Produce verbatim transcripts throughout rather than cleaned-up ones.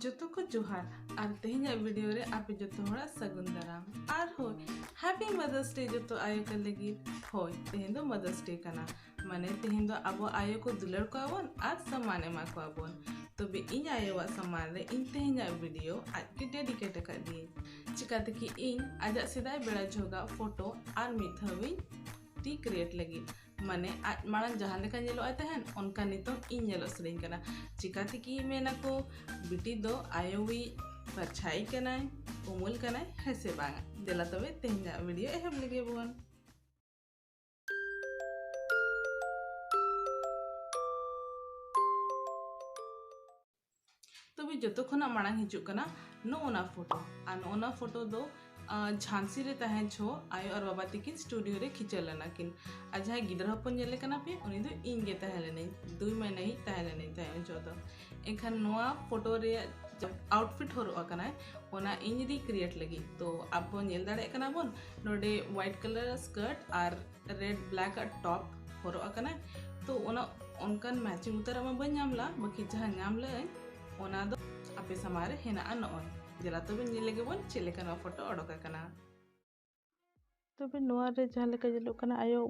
ᱡᱚᱛᱚ ᱠᱚ ᱡᱚᱦᱟᱨ ᱟᱨ ᱛᱮᱦᱮᱧᱟᱜ ᱵᱷᱤᱰᱤᱭᱳ ᱨᱮ ᱟᱯᱮ ᱡᱚᱛᱚ ᱦᱚᱲᱟᱜ ᱥᱟᱹᱜᱩᱱ ᱫᱟᱨᱟᱢ᱾ ᱟᱨ ᱦᱳᱭ, ᱦᱮᱯᱤ ᱢᱟᱫᱟᱨᱥ ᱰᱮ ᱡᱚᱛᱚ ᱟᱭᱳ ᱠᱚ ᱞᱟᱹᱜᱤᱫ᱾ ᱦᱳᱭ, ᱛᱮᱦᱮᱧ ᱫᱚ ᱢᱟᱫᱟᱨᱥ ᱰᱮ ᱠᱟᱱᱟ, ᱢᱟᱱᱮ ᱛᱮᱦᱮᱧ ᱫᱚ ᱟᱵᱚ ᱟᱭᱳ ᱠᱚ ᱫᱩᱞᱟᱹᱲ ᱠᱚᱣᱟ ᱵᱚᱱ ᱟᱨ ᱥᱟᱢᱟᱱ ᱮᱢᱟ ᱠᱚᱣᱟ ᱵᱚᱱ᱾ ᱛᱚᱵᱮ ᱤᱧ ᱟᱭᱳᱣᱟᱜ ᱥᱟᱢᱟᱱ ᱨᱮ ᱤᱧ ᱛᱮᱦᱮᱧᱟᱜ ᱵᱷᱤᱰᱤᱭᱳ ᱟᱡ ᱜᱮ ᱰᱮᱰᱤᱠᱮᱴ ᱟᱠᱟᱫ ᱫᱤᱭᱟᱹᱧ᱾ ᱪᱤᱠᱟᱹᱛᱮ ᱠᱤ ᱤᱧ ᱟᱡᱟᱜ ᱥᱮᱫᱟᱭ ᱵᱮᱲᱟ ᱡᱚᱦᱚᱜᱟᱜ ᱯᱷᱳᱴᱳ ᱟᱨ ᱢᱤᱫ ᱫᱷᱟᱣ ᱤᱧ ᱨᱤᱠᱨᱤᱭᱮᱴ ᱞᱟᱹᱜᱤᱫ᱾ ᱢᱟᱱᱮ ᱟᱡ ᱢᱟᱲᱟᱝ ᱡᱟᱦᱟᱸ ᱞᱮᱠᱟ ᱧᱮᱞᱚᱜ ᱟᱭ ᱛᱟᱦᱮᱸᱱ, ᱚᱱᱠᱟ ᱱᱤᱛᱚᱝ ᱤᱧ ᱧᱮᱞᱚᱜ ᱥᱟᱱᱟᱧ ᱠᱟᱱᱟ᱾ ᱪᱤᱠᱟᱹᱛᱮ ᱠᱤ ᱢᱮᱱᱟᱠᱚ, ᱵᱤᱴᱤ ᱫᱚ ᱟᱭᱳᱭᱤᱡ ᱯᱟᱨᱪᱷᱟᱭ ᱠᱟᱱᱟᱭ, ᱩᱢᱩᱞ ᱠᱟᱱᱟᱭ, ᱦᱮᱸ ᱥᱮ ᱵᱟᱝ? ᱫᱮᱞᱟ ᱛᱚᱵᱮ ᱛᱮᱦᱮᱧᱟᱜ ᱵᱷᱤᱰᱤᱭᱳ ᱮᱦᱚᱵ ᱞᱮᱜᱮ ᱵᱚᱱ᱾ ᱛᱚᱵᱮ ᱡᱚᱛᱚ ᱠᱷᱚᱱᱟᱜ ᱢᱟᱲᱟᱝ ᱦᱤᱡᱩᱜ ᱠᱟᱱᱟ ᱱᱚᱜᱼᱚ ᱱᱟ ᱯᱷᱳᱴᱳ᱾ ᱟᱨ ᱱᱚᱜᱼᱚ ᱱᱟ ᱯᱷᱳᱴᱳ ᱫᱚ, ᱟᱸ, ᱡᱷᱟᱱᱥᱤ ᱨᱮ ᱛᱟᱦᱮᱸ ᱡᱚᱦᱚᱜ ᱟᱭᱳ ᱟᱨ ᱵᱟᱵᱟ ᱛᱤᱠᱤᱱ ᱥᱴᱩᱰᱤᱭᱳ ᱨᱮ ᱠᱷᱤᱪᱟᱹᱣ ᱞᱮᱱᱟ ᱠᱤᱱ᱾ ᱟᱨ ᱡᱟᱦᱟᱸᱭ ᱜᱤᱫᱽᱨᱟᱹ ᱦᱚᱯᱚᱱ ᱧᱮᱞᱮ ᱠᱟᱱᱟ ᱯᱮ, ᱩᱱᱤ ᱫᱚ ᱤᱧ ᱜᱮ ᱛᱟᱦᱮᱸ ᱞᱮᱱᱟᱹᱧ, ᱫᱩᱭ ᱢᱟᱹᱦᱱᱟᱹᱭᱤᱡ ᱛᱟᱦᱮᱸ ᱞᱮᱱᱟᱹᱧ ᱛᱟᱦᱮᱸ ᱩᱱ ᱡᱚᱦᱚᱜ ᱫᱚ᱾ ᱮᱱᱠᱷᱟᱱ ᱱᱚᱣᱟ ᱯᱷᱳᱴᱳ ᱨᱮᱭᱟᱜ ᱟᱣᱩᱴᱯᱷᱤᱴ ᱦᱚᱨᱚᱜ ᱟᱠᱟᱱᱟᱭ, ᱚᱱᱟ ᱤᱧ ᱨᱤᱠᱨᱤᱭᱮᱴ ᱞᱟᱹᱜᱤᱫ᱾ ᱛᱚ ᱟᱵᱚ ᱧᱮᱞ ᱫᱟᱲᱮᱭᱟᱜ ᱠᱟᱱᱟ ᱵᱚᱱ ᱱᱚᱰᱮ ᱣᱟᱭᱤᱴ ᱠᱟᱞᱟᱨ ᱥᱠᱟᱨᱴ ᱟᱨ ᱨᱮᱰ ᱵᱞᱮᱠ ᱟᱜ ᱴᱚᱯ ᱦᱚᱨᱚᱜ ᱟᱠᱟᱱᱟᱭ᱾ ᱛᱚ ᱚᱱᱟ ᱚᱱᱠᱟᱱ ᱢᱮᱪᱤᱝ ᱩᱛᱟᱹᱨᱟᱜ ᱢᱟ ᱵᱟᱹᱧ ᱧᱟᱢ ᱞᱮᱫᱟ, ᱵᱟᱹᱠᱤ ᱡᱟᱦᱟᱸ ᱧᱟᱢ ᱞᱮᱫᱟᱹᱧ ᱚᱱᱟ ᱫᱚ ᱟᱯᱮ ᱥᱟᱢᱟᱝ ᱨᱮ ᱦᱮᱱᱟᱜᱼᱟ᱾ ᱱᱚᱜᱼᱚᱭ ᱫᱮᱞᱟ ᱛᱚᱵᱮ ᱧᱮᱞ ᱞᱮᱜᱮ ᱵᱚᱱ ᱪᱮᱫ ᱞᱮᱠᱟ ᱱᱚᱣᱟ ᱯᱷᱳᱴᱳ ᱚᱰᱚᱠ ᱟᱠᱟᱱᱟ᱾ ᱛᱚᱵᱮ ᱱᱚᱣᱟ ᱨᱮ ᱡᱟᱦᱟᱸ ᱞᱮᱠᱟ ᱧᱮᱞᱚᱜ ᱠᱟᱱᱟ, ᱟᱭᱳ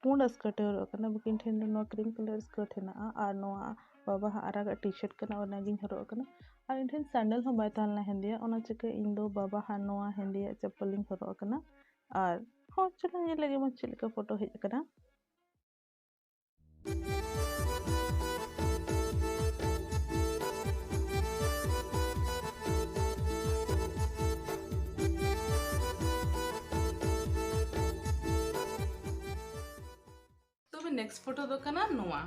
ᱯᱩᱸᱰ ᱥᱠᱟᱨᱴ ᱮ ᱦᱚᱨᱚᱜ ᱟᱠᱟᱱᱟ, ᱵᱟᱠᱤ ᱤᱧ ᱴᱷᱮᱱ ᱫᱚ ᱱᱚᱣᱟ ᱠᱨᱤᱢ ᱠᱟᱞᱟᱨ ᱥᱠᱟᱨᱴ ᱦᱮᱱᱟᱜᱼᱟ ᱟᱨ ᱱᱚᱣᱟ ᱵᱟᱵᱟ ᱦᱟᱜ ᱟᱨᱟᱜᱟᱜ ᱴᱤ ᱥᱟᱨᱴ ᱠᱟᱱᱟ, ᱚᱱᱟᱜᱤᱧ ᱦᱚᱨᱚᱜ ᱟᱠᱟᱱᱟ᱾ ᱟᱨ ᱤᱧ ᱴᱷᱮᱱ ᱥᱮᱱᱰᱮᱞ ᱦᱚᱸ ᱵᱟᱭ ᱛᱟᱦᱮᱸ ᱞᱮᱱᱟ ᱦᱮᱸᱫᱮᱭᱟᱜ, ᱚᱱᱟ ᱪᱤᱠᱟᱹ ᱤᱧ ᱫᱚ ᱵᱟᱵᱟ ᱦᱟᱜ ᱱᱚᱣᱟ ᱦᱮᱸᱫᱮᱭᱟᱜ ᱪᱟᱯᱯᱚᱞ ᱤᱧ ᱦᱚᱨᱚᱜ ᱟᱠᱟᱱᱟ᱾ ᱟᱨ ᱦᱚᱸ, ᱪᱚᱞᱚ ᱧᱮᱞ ᱞᱮᱜᱮ ᱵᱚᱱ ᱪᱮᱫ ᱞᱮᱠᱟ ᱯᱷᱳᱴᱳ ᱦᱮᱡ ᱟᱠᱟᱱᱟ᱾ ᱛᱚᱵᱮ ᱱᱮᱠᱥᱴ ᱯᱷᱳᱴᱳ ᱫᱚ ᱠᱟᱱᱟ ᱱᱚᱣᱟ,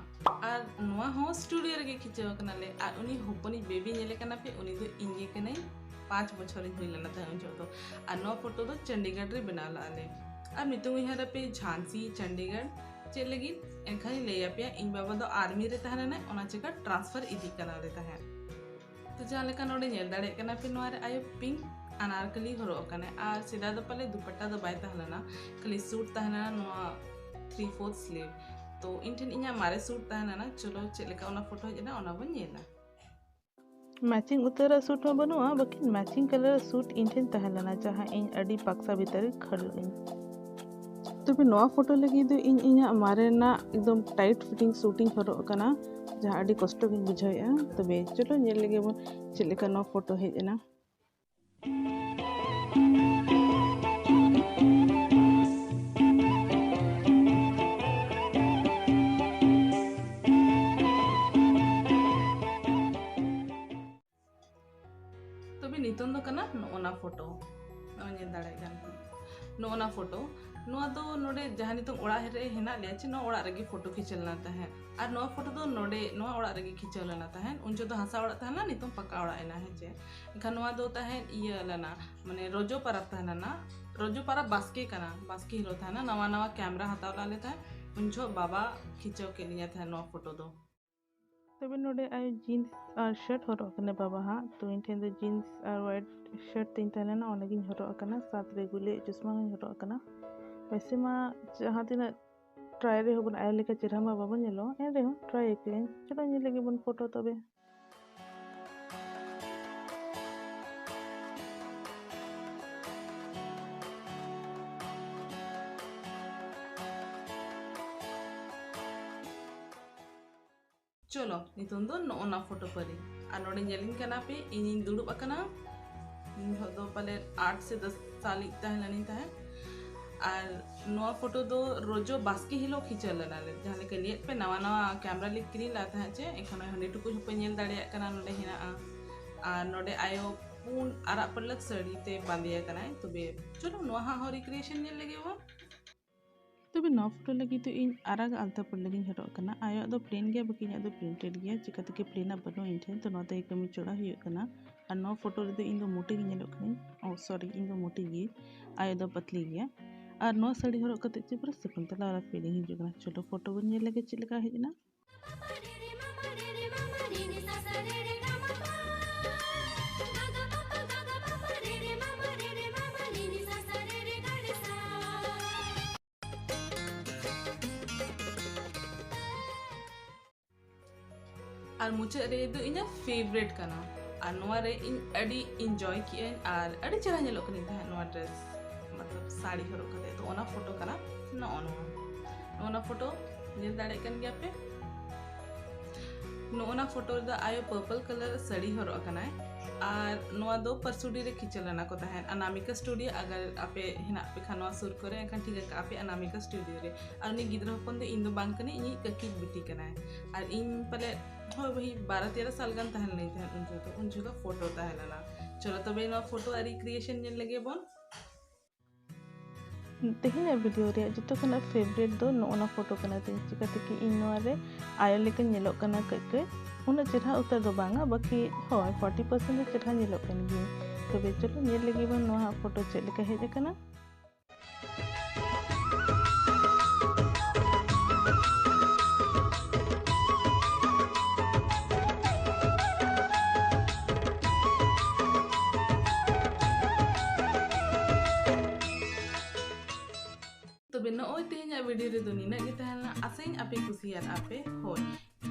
ᱟᱨ ᱱᱚᱣᱟ ᱦᱚᱸ ᱥᱴᱩᱰᱤᱭᱳ ᱨᱮᱜᱮ ᱠᱷᱤᱪᱟᱹᱣ ᱠᱟᱱᱟᱞᱮ᱾ ᱟᱨ ᱩᱱᱤ ᱦᱚᱯᱚᱱᱤᱡ ᱵᱮᱵᱤ ᱧᱮᱞᱮ ᱠᱟᱱᱟ ᱯᱮ, ᱩᱱᱤ ᱫᱚ ᱤᱧ ᱜᱮ ᱠᱟᱹᱱᱟᱹᱧ᱾ ᱯᱟᱸᱪ ᱵᱚᱪᱷᱚᱨᱤᱧ ᱦᱩᱭ ᱞᱮᱱᱟ ᱛᱟᱦᱮᱸ ᱩᱱ ᱡᱚᱦᱚᱜ ᱫᱚ᱾ ᱟᱨ ᱱᱚᱣᱟ ᱯᱷᱳᱴᱳ ᱫᱚ ᱪᱚᱱᱰᱤᱜᱚᱲ ᱨᱮ ᱵᱮᱱᱟᱣ ᱞᱮᱫᱼᱟ ᱞᱮ᱾ ᱟᱨ ᱱᱤᱛᱚᱝ ᱩᱭᱦᱟᱹᱨ ᱟᱯᱮ ᱡᱷᱟᱱᱥᱤ, ᱪᱚᱱᱰᱤᱜᱚᱲ ᱪᱮᱫ ᱞᱟᱹᱜᱤᱫ? ᱮᱱᱠᱷᱟᱱᱤᱧ ᱞᱟᱹᱭ ᱟᱯᱮᱭᱟ, ᱤᱧ ᱵᱟᱵᱟ ᱫᱚ ᱟᱨᱢᱤ ᱨᱮ ᱛᱟᱦᱮᱸ ᱞᱮᱱᱟᱭ, ᱚᱱᱟ ᱪᱤᱠᱟ ᱴᱨᱟᱱᱥᱯᱷᱟᱨ ᱤᱫᱤᱜ ᱠᱟᱱᱟ ᱞᱮ ᱛᱟᱦᱮᱸᱫ᱾ ᱛᱚ ᱡᱟᱦᱟᱸ ᱞᱮᱠᱟ ᱱᱚᱰᱮ ᱧᱮᱞ ᱫᱟᱲᱮᱭᱟᱜ ᱠᱟᱱᱟ ᱯᱮ, ᱱᱚᱣᱟ ᱨᱮ ᱟᱭᱳ ᱯᱤᱝᱠ ᱟᱱᱟᱨᱠᱟᱞᱤ ᱦᱚᱨᱚᱜ ᱟᱠᱟᱱᱟᱭ, ᱟᱨ ᱥᱮᱫᱟᱭ ᱫᱚ ᱯᱟᱞᱮ ᱫᱩᱯᱟᱴᱟ ᱫᱚ ᱵᱟᱭ ᱛᱟᱦᱮᱸ ᱞᱮᱱᱟ, ᱠᱷᱟᱹᱞᱤ ᱥᱩᱴ ᱛᱟᱦᱮᱸ ᱞᱮᱱᱟ, ᱱᱚᱣᱟ ᱛᱷᱨᱤ ᱯᱷᱳᱨᱛᱷ ᱥᱞᱤᱵᱷ᱾ ᱛᱚ ᱤᱧ ᱴᱷᱮᱱ ᱤᱧᱟᱹᱜ ᱢᱟᱨᱮ ᱥᱩᱴ ᱛᱟᱦᱮᱸ ᱞᱮᱱᱟ᱾ ᱪᱚᱞᱚ ᱪᱮᱫ ᱞᱮᱠᱟ ᱚᱱᱟ ᱯᱷᱳᱴᱳ ᱦᱮᱡ ᱮᱱᱟ, ᱚᱱᱟ ᱵᱚᱱ ᱧᱮᱞᱟ᱾ ᱢᱮᱪᱤᱝ ᱩᱛᱟᱹᱨᱟᱜ ᱥᱩᱴ ᱢᱟ ᱵᱟᱹᱱᱩᱜᱼᱟ, ᱵᱟᱹᱠᱤᱱ ᱢᱮᱪᱤᱝ ᱠᱟᱞᱟᱨ ᱥᱩᱴ ᱤᱧ ᱴᱷᱮᱱ ᱛᱟᱦᱮᱸ ᱞᱮᱱᱟ, ᱡᱟᱦᱟᱸ ᱤᱧ ᱟᱹᱰᱤ ᱵᱟᱠᱥᱟ ᱵᱷᱤᱛᱟᱹᱨ ᱨᱮ ᱠᱷᱟᱹᱲ ᱞᱮᱫᱟᱹᱧ᱾ ᱛᱚᱵᱮ ᱱᱚᱣᱟ ᱯᱷᱳᱴᱳ ᱞᱟᱹᱜᱤᱫ ᱫᱚ ᱤᱧ ᱤᱧᱟᱹᱜ ᱢᱟᱨᱮᱱᱟᱜ ᱮᱠᱫᱚᱢ ᱴᱟᱭᱤᱴ ᱯᱷᱤᱴᱤᱝ ᱥᱩᱴ ᱤᱧ ᱦᱚᱨᱚᱜ ᱟᱠᱟᱱᱟ, ᱡᱟᱦᱟᱸ ᱟᱹᱰᱤ ᱠᱚᱥᱴᱚ ᱜᱤᱧ ᱵᱩᱡᱷᱟᱹᱣᱮᱫᱼᱟ᱾ ᱛᱚᱵᱮ ᱪᱚᱞᱚ ᱧᱮᱞ ᱞᱮᱜᱮ ᱵᱚᱱ ᱪᱮᱫ ᱞᱮᱠᱟ ᱱᱚᱣᱟ ᱯᱷᱳᱴᱳ ᱦᱮᱡ ᱮᱱᱟ᱾ ᱛᱚᱵᱮ ᱱᱤᱛᱚᱝ ᱫᱚ ᱠᱟᱱᱟ ᱱᱚᱜᱼᱚ ᱱᱟ ᱯᱷᱳᱴᱳ᱾ ᱱᱚᱜᱼᱚᱭ ᱧᱮᱞ ᱫᱟᱲᱮᱭᱟᱜ ᱠᱟᱱ ᱯᱮ᱾ ᱱᱚᱜᱼᱚ ᱱᱟ ᱯᱷᱳᱴᱳ᱾ ᱱᱚᱣᱟ ᱫᱚ ᱱᱚᱰᱮ ᱡᱟᱦᱟᱸ ᱱᱤᱛᱚᱝ ᱚᱲᱟᱜ ᱨᱮ ᱦᱮᱱᱟᱜ ᱞᱮᱭᱟ, ᱪᱮ ᱱᱚᱣᱟ ᱚᱲᱟᱜ ᱨᱮᱜᱮ ᱯᱷᱳᱴᱳ ᱠᱷᱤᱪᱟᱹᱣ ᱞᱮᱱᱟ ᱛᱟᱦᱮᱸᱫ᱾ ᱟᱨ ᱱᱚᱣᱟ ᱯᱷᱳᱴᱳ ᱫᱚ ᱱᱚᱰᱮ, ᱱᱚᱣᱟ ᱚᱲᱟᱜ ᱨᱮᱜᱮ ᱠᱷᱤᱪᱟᱹᱣ ᱞᱮᱱᱟ ᱛᱟᱦᱮᱸᱫ᱾ ᱩᱱ ᱡᱚᱦᱚᱜ ᱫᱚ ᱦᱟᱥᱟ ᱚᱲᱟᱜ ᱛᱟᱦᱮᱸ ᱞᱮᱱᱟ, ᱱᱤᱛᱚᱝ ᱯᱟᱠᱟ ᱚᱲᱟᱜ ᱮᱱᱟ, ᱦᱮᱸ ᱪᱮ᱾ ᱮᱱᱠᱷᱟᱱ ᱱᱚᱣᱟ ᱫᱚ ᱛᱟᱦᱮᱸᱫ ᱤᱭᱟᱹ ᱞᱮᱱᱟ, ᱢᱟᱱᱮ ᱨᱚᱡᱚ ᱯᱟᱨᱟᱵᱽ ᱛᱟᱦᱮᱸ ᱞᱮᱱᱟ᱾ ᱨᱚᱡᱚ ᱯᱟᱨᱟᱵᱽ ᱵᱟᱥᱠᱮ ᱠᱟᱱᱟ, ᱵᱟᱥᱠᱮ ᱦᱤᱞᱳᱜ ᱛᱟᱦᱮᱸ ᱞᱮᱱᱟ᱾ ᱱᱟᱣᱟ ᱱᱟᱣᱟ ᱠᱮᱢᱨᱟ ᱦᱟᱛᱟᱣ ᱞᱮᱫ ᱞᱮ ᱛᱟᱦᱮᱸᱫ᱾ ᱩᱱ ᱡᱚᱦᱚᱜ ᱵᱟᱵᱟ ᱠᱷᱤᱪᱟᱹᱣ ᱠᱮᱫ ᱞᱤᱧᱟ ᱛᱟᱦᱮᱸᱫ ᱱᱚᱣᱟ ᱯᱷᱳᱴᱳ ᱫᱚ᱾ ᱛᱚᱵᱮ ᱱᱚᱰᱮ ᱟᱭᱳ ᱡᱤᱱᱥ ᱟᱨ ᱥᱟᱨᱴ ᱦᱚᱨᱚᱜ ᱟᱠᱟᱱᱟ ᱵᱟᱵᱟ ᱦᱟᱸᱜ, ᱛᱚ ᱤᱧ ᱴᱷᱮᱱ ᱫᱚ ᱡᱤᱱᱥ ᱟᱨ ᱣᱟᱭᱤᱴ ᱥᱟᱨᱴ ᱛᱤᱧ ᱛᱟᱦᱮᱸ ᱞᱮᱱᱟ, ᱚᱱᱟᱜᱤᱧ ᱦᱚᱨᱚᱜ ᱟᱠᱟᱱᱟ, ᱥᱟᱛ ᱨᱮ ᱜᱩᱞᱤ ᱪᱚᱥᱢᱟ ᱦᱚᱸᱧ ᱦᱚᱨᱚᱜ ᱟᱠᱟᱱᱟ᱾ ᱣᱮᱥᱮ ᱢᱟ ᱡᱟᱦᱟᱸ ᱛᱤᱱᱟᱹᱜ ᱴᱨᱟᱭ ᱨᱮᱦᱚᱸ ᱵᱚᱱ ᱟᱭᱳ ᱞᱮᱠᱟ ᱪᱮᱦᱨᱟ ᱢᱟ ᱵᱟᱵᱚᱱ ᱧᱮᱞᱚᱜᱼᱟ, ᱮᱱ ᱨᱮᱦᱚᱸ ᱴᱨᱟᱭ ᱟᱹᱠᱟᱹᱧ᱾ ᱪᱚᱞᱚ ᱧᱮᱞ ᱞᱮᱜᱮ ᱵᱚᱱ ᱯᱷᱳᱴᱳ ᱛᱚᱵᱮ᱾ ᱪᱚᱞᱚ, ᱱᱤᱛᱚᱝ ᱫᱚ ᱱᱚᱜᱼᱚ ᱱᱟ ᱯᱷᱳᱴᱳ ᱯᱟᱹᱨᱤ᱾ ᱟᱨ ᱱᱚᱰᱮ ᱧᱮᱞᱤᱧ ᱠᱟᱱᱟ ᱯᱮ, ᱤᱧᱤᱧ ᱫᱩᱲᱩᱵ ᱟᱠᱟᱱᱟ᱾ ᱩᱱ ᱡᱚᱦᱚᱜ ᱫᱚ ᱯᱟᱞᱮ ᱟᱴ ᱥᱮ ᱫᱚᱥ ᱥᱟᱞᱤᱡ ᱛᱟᱦᱮᱸ ᱞᱮᱱᱟᱧ ᱛᱟᱦᱮᱸᱫ᱾ ᱟᱨ ᱱᱚᱣᱟ ᱯᱷᱳᱴᱳ ᱫᱚ ᱨᱚᱡᱚ ᱵᱟᱥᱠᱮ ᱦᱤᱞᱳᱜ ᱠᱷᱤᱪᱟᱹᱣ ᱞᱮᱱᱟ ᱞᱮ᱾ ᱡᱟᱦᱟᱸ ᱞᱮᱠᱟ ᱞᱟᱹᱭᱟᱫ ᱯᱮ, ᱱᱟᱣᱟ ᱱᱟᱣᱟ ᱠᱮᱢᱨᱟ ᱞᱮ ᱠᱤᱨᱤᱧ ᱞᱮᱫ ᱛᱟᱦᱮᱸᱫ ᱪᱮ, ᱮᱱᱠᱷᱟᱱ ᱱᱚᱜᱼᱚᱭ ᱦᱟᱺᱰᱤ ᱴᱩᱠᱩᱡ ᱦᱚᱸᱯᱮ ᱧᱮᱞ ᱫᱟᱲᱮᱭᱟᱜ ᱠᱟᱱᱟ, ᱱᱚᱰᱮ ᱦᱮᱱᱟᱜᱼᱟ᱾ ᱟᱨ ᱱᱚᱰᱮ ᱟᱭᱳ ᱯᱩᱸᱰ ᱟᱨᱟᱜ ᱯᱟᱹᱲᱞᱟᱹᱠ ᱥᱟᱹᱲᱤ ᱛᱮ ᱵᱟᱸᱫᱮ ᱟᱠᱟᱱᱟᱭ᱾ ᱛᱚᱵᱮ ᱪᱚᱞᱚ, ᱱᱚᱣᱟ ᱦᱟᱸᱜ ᱦᱚᱸ ᱨᱤᱠᱨᱤᱭᱮᱥᱚᱱ ᱧᱮᱞ ᱞᱮᱜᱮ ᱵᱚᱱ᱾ ᱛᱚᱵᱮ ᱱᱚᱣᱟ ᱯᱷᱳᱴᱳ ᱞᱟᱹᱜᱤᱫ ᱫᱚ ᱤᱧ ᱟᱨᱟᱜ ᱟᱞᱛᱟ ᱯᱟᱹᱲᱞᱟᱹᱠ ᱤᱧ ᱦᱚᱨᱚᱜ ᱠᱟᱱᱟ᱾ ᱟᱭᱳᱣᱟᱜ ᱫᱚ ᱯᱞᱮᱱ ᱜᱮᱭᱟ, ᱵᱟᱹᱠᱤ ᱤᱧᱟᱹᱜ ᱫᱚ ᱯᱨᱤᱱᱴᱮᱰ ᱜᱮᱭᱟ᱾ ᱪᱤᱠᱟᱹ ᱛᱮᱜᱮ ᱯᱞᱮᱱᱟᱜ ᱵᱟᱹᱱᱩᱜᱼᱟ ᱤᱧ ᱴᱷᱮᱱ, ᱛᱚ ᱱᱚᱣᱟ ᱛᱮᱜᱮ ᱠᱟᱹᱢᱤ ᱪᱚᱲᱟ ᱦᱩᱭᱩᱜ ᱠᱟᱱᱟ᱾ ᱟᱨ ᱱᱚᱣᱟ ᱯᱷᱳᱴᱳ ᱨᱮᱫᱚ ᱤᱧ ᱫᱚ ᱢᱚᱴᱤ ᱜᱮ ᱧᱮᱞᱚᱜ ᱠᱟᱹᱱᱟᱹᱧ᱾ ᱳ ᱥᱚᱨᱤ, ᱤᱧ ᱫᱚ ᱢᱚᱴᱤ ᱜᱮ, ᱟᱭᱳ ᱫᱚ ᱯᱟᱛᱞᱤ ᱜᱮᱭᱟ᱾ ᱟᱨ ᱱᱚᱣᱟ ᱥᱟᱹᱲᱤ ᱦᱚᱨᱚᱜ ᱠᱟᱛᱮ ᱪᱮᱫ ᱯᱩᱨᱟᱹ ᱥᱟᱹᱠᱩᱱᱛᱚᱞᱟ ᱣᱟᱞᱟ ᱯᱷᱤᱞᱤᱝ ᱦᱤᱡᱩᱜ ᱠᱟᱱᱟ᱾ ᱪᱚᱞᱚ ᱯᱷᱳᱴᱳ ᱵᱚᱱ ᱧᱮᱞ ᱞᱮᱜᱮ ᱪᱮᱫ ᱞᱮᱠᱟ ᱦᱮᱡ ᱮᱱᱟ᱾ ᱟᱨ ᱢᱩᱪᱟᱹᱫ ᱨᱮ ᱫᱚ ᱤᱧᱟᱹᱜ ᱯᱷᱮᱵᱟᱨᱮᱴ ᱠᱟᱱᱟ᱾ ᱟᱨ ᱱᱚᱣᱟ ᱨᱮ ᱤᱧ ᱟᱹᱰᱤ ᱤᱧᱡᱚᱭ ᱠᱮᱜᱼᱟᱹᱧ ᱟᱨ ᱟᱹᱰᱤ ᱪᱮᱦᱨᱟ ᱧᱮᱞᱚᱜ ᱠᱟᱹᱱᱟᱹᱧ ᱛᱟᱦᱮᱸᱫ ᱱᱚᱣᱟ ᱰᱨᱮᱥ, ᱢᱚᱛᱞᱚᱵ ᱥᱟᱹᱲᱤ ᱦᱚᱨᱚᱜ ᱠᱟᱛᱮ᱾ ᱛᱚ ᱚᱱᱟ ᱯᱷᱳᱴᱳ ᱠᱟᱱᱟ ᱱᱚᱜᱼᱚ ᱱᱚᱣᱟ᱾ ᱱᱚᱜᱼᱚ ᱱᱚᱣᱟ ᱯᱷᱳᱴᱳ ᱧᱮᱞ ᱫᱟᱲᱮᱭᱟᱜ ᱠᱟᱱ ᱜᱮᱭᱟ ᱯᱮ᱾ ᱱᱚᱜᱼᱚ ᱱᱚᱣᱟ ᱯᱷᱳᱴᱳ ᱨᱮᱫᱚ ᱟᱭᱳ ᱯᱟᱨᱯᱞ ᱠᱟᱞᱟᱨ ᱥᱟᱹᱲᱤ ᱦᱚᱨᱚᱜ ᱟᱠᱟᱱᱟᱭ᱾ ᱟᱨ ᱱᱚᱣᱟ ᱫᱚ ᱯᱟᱨᱥᱩᱰᱤ ᱨᱮ ᱠᱷᱤᱪᱟᱹ ᱞᱮᱱᱟ ᱠᱚ ᱛᱟᱦᱮᱸᱫ, ᱟᱱᱟᱢᱤᱠᱟ ᱥᱴᱩᱰᱤᱭᱳ᱾ ᱟᱜᱟᱨ ᱟᱯᱮ ᱦᱮᱱᱟᱜ ᱯᱮ ᱠᱷᱟᱱ ᱱᱚᱣᱟ ᱥᱩᱨ ᱠᱚᱨᱮ, ᱮᱱᱠᱷᱟᱱ ᱴᱷᱤᱠ ᱟᱠᱟᱜᱼᱟ ᱯᱮ ᱟᱱᱟᱢᱤᱠᱟ ᱥᱴᱩᱰᱤᱭᱳ ᱨᱮ᱾ ᱟᱨ ᱩᱱᱤ ᱜᱤᱫᱽᱨᱟᱹ ᱦᱚᱯᱚᱱ ᱫᱚ ᱤᱧ ᱫᱚ ᱵᱟᱝ ᱠᱟᱹᱱᱟᱹᱧ, ᱤᱧᱤᱡ ᱠᱟᱹᱠᱤ ᱵᱤᱴᱤ ᱠᱟᱱᱟᱭ᱾ ᱟᱨ ᱤᱧ ᱯᱟᱞᱮ, ᱦᱳᱭ, ᱵᱷᱟᱹᱭ, ᱵᱟᱨᱚ ᱛᱮᱨᱚ ᱥᱟᱞ ᱜᱟᱱ ᱛᱟᱦᱮᱸ ᱞᱮᱱᱟᱹᱧ ᱛᱟᱦᱮᱸᱫ ᱩᱱ ᱡᱚᱦᱚᱜ ᱫᱚ, ᱩᱱ ᱡᱚᱦᱚᱜ ᱫᱚ ᱯᱷᱳᱴᱳ ᱛᱟᱦᱮᱸ ᱞᱮᱱᱟ᱾ ᱪᱚᱞᱚ ᱛᱚᱵᱮ ᱱᱚᱣᱟ ᱯᱷᱳᱴᱳ ᱟᱨ ᱨᱤᱠᱨᱤᱭᱮᱥᱚᱱ ᱧᱮᱞ ᱞᱮᱜᱮ ᱵᱚᱱ᱾ ᱛᱮᱦᱮᱧᱟᱜ ᱵᱷᱤᱰᱤᱭᱳ ᱨᱮᱭᱟᱜ ᱡᱚᱛᱚ ᱠᱷᱚᱱᱟᱜ ᱯᱷᱮᱵᱟᱨᱮᱴ ᱫᱚ ᱱᱚᱜᱼᱚ ᱱᱟ ᱯᱷᱳᱴᱳ ᱠᱟᱱᱟ ᱛᱤᱧ᱾ ᱪᱤᱠᱟᱹᱛᱮ ᱠᱤ ᱤᱧ ᱱᱚᱣᱟ ᱨᱮ ᱟᱭᱳ ᱞᱮᱠᱟᱧ ᱧᱮᱞᱚᱜ ᱠᱟᱱᱟ ᱠᱟᱹᱡ ᱠᱟᱹᱡ, ᱩᱱᱟᱹᱜ ᱪᱮᱨᱦᱟ ᱩᱛᱟᱹᱨ ᱫᱚ ᱵᱟᱝᱟ, ᱵᱟᱹᱠᱤ ᱦᱳᱭ, ᱯᱷᱳᱨᱴᱤ ᱯᱟᱨᱥᱮᱱᱴ ᱫᱚ ᱪᱮᱨᱦᱟ ᱧᱮᱞᱚᱜ ᱠᱟᱱ ᱜᱤᱭᱟᱹᱧ᱾ ᱛᱚᱵᱮ ᱪᱚᱞᱚ ᱧᱮᱞ ᱞᱮᱜᱮ ᱵᱚᱱ ᱱᱚᱣᱟ ᱯᱷᱳᱴᱳ ᱪᱮᱫ ᱞᱮᱠᱟ ᱦᱮᱡ ᱟᱠᱟᱱᱟ᱾ ᱛᱚᱵᱮ ᱱᱚᱜᱼᱚᱭ ᱛᱮᱦᱮᱧᱟᱜ ᱵᱷᱤᱰᱤᱭᱳ ᱨᱮᱫᱚ ᱱᱤᱱᱟᱹᱜ ᱜᱮ ᱛᱟᱦᱮᱸ ᱞᱮᱱᱟ᱾ ᱟᱥᱟᱧ ᱟᱯᱮ ᱠᱩᱥᱤᱭᱟᱫ ᱟᱯᱮ᱾ ᱦᱳᱭ,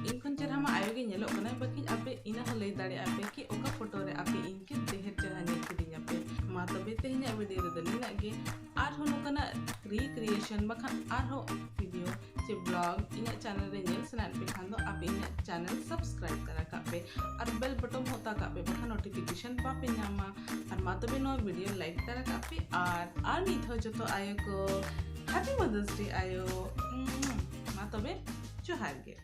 ᱤᱧ ᱠᱷᱚᱱ ᱪᱮᱦᱨᱟ ᱢᱟ ᱟᱭᱳ ᱜᱮ ᱧᱮᱞᱚᱜ ᱠᱟᱱᱟᱭ, ᱵᱟᱹᱠᱤ ᱟᱯᱮ ᱤᱱᱟᱹ ᱦᱚᱸ ᱞᱟᱹᱭ ᱫᱟᱲᱮᱭᱟᱜᱼᱟ ᱯᱮ ᱠᱤ ᱚᱠᱟ ᱯᱷᱳᱴᱳ ᱨᱮ ᱟᱯᱮ ᱤᱧ ᱠᱤ ᱰᱷᱮᱨ ᱪᱮᱦᱨᱟ ᱧᱮᱞ ᱠᱤᱫᱤᱧᱟ ᱯᱮ᱾ ᱢᱟ ᱛᱚᱵᱮ ᱛᱮᱦᱮᱧᱟᱜ ᱵᱷᱤᱰᱤᱭᱳ ᱨᱮᱫᱚ ᱱᱤᱱᱟᱹᱜ ᱜᱮ᱾ ᱟᱨᱦᱚᱸ ᱱᱚᱝᱠᱟᱱᱟᱜ ᱨᱤᱠᱨᱤᱭᱮᱥᱚᱱ ᱵᱟᱠᱷᱟᱱ ᱟᱨᱦᱚᱸ ᱵᱷᱤᱰᱤᱭᱳ ᱪᱮ ᱵᱞᱚᱜ ᱤᱧᱟᱹᱜ ᱪᱮᱱᱮᱞ ᱨᱮ ᱧᱮᱞ ᱥᱟᱱᱟᱭᱮᱫ ᱯᱮ ᱠᱷᱟᱱ ᱫᱚ ᱟᱯᱮ ᱤᱧᱟᱹᱜ ᱪᱮᱱᱮᱞ ᱥᱟᱵᱥᱠᱨᱟᱭᱤᱵ ᱛᱟᱨᱟ ᱠᱟᱜ ᱯᱮ ᱟᱨ ᱵᱮᱞ ᱵᱚᱴᱚᱱ ᱦᱚᱸ ᱚᱛᱟ ᱠᱟᱜ ᱯᱮ, ᱵᱟᱠᱷᱟᱱ ᱱᱳᱴᱤᱯᱷᱤᱠᱮᱥᱚᱱ ᱵᱟᱯᱮ ᱧᱟᱢᱟ᱾ ᱟᱨ ᱢᱟ ᱛᱚᱵᱮ ᱱᱚᱣᱟ ᱵᱷᱤᱰᱤᱭᱳ ᱞᱟᱭᱤᱠ ᱛᱟᱨᱟ ᱠᱟᱜ ᱯᱮ᱾ ᱟᱨ ᱟᱨ ᱢᱤᱫ ᱫᱷᱟᱣ ᱡᱚᱛᱚ ᱟᱭᱳ ᱠᱚ ᱦᱮᱯᱤ ᱢᱟᱫᱟᱨᱥ ᱰᱮ ᱟᱭᱳ᱾ ᱢᱟ ᱛᱚᱵᱮ ᱡᱚᱦᱟᱨ ᱜᱮ᱾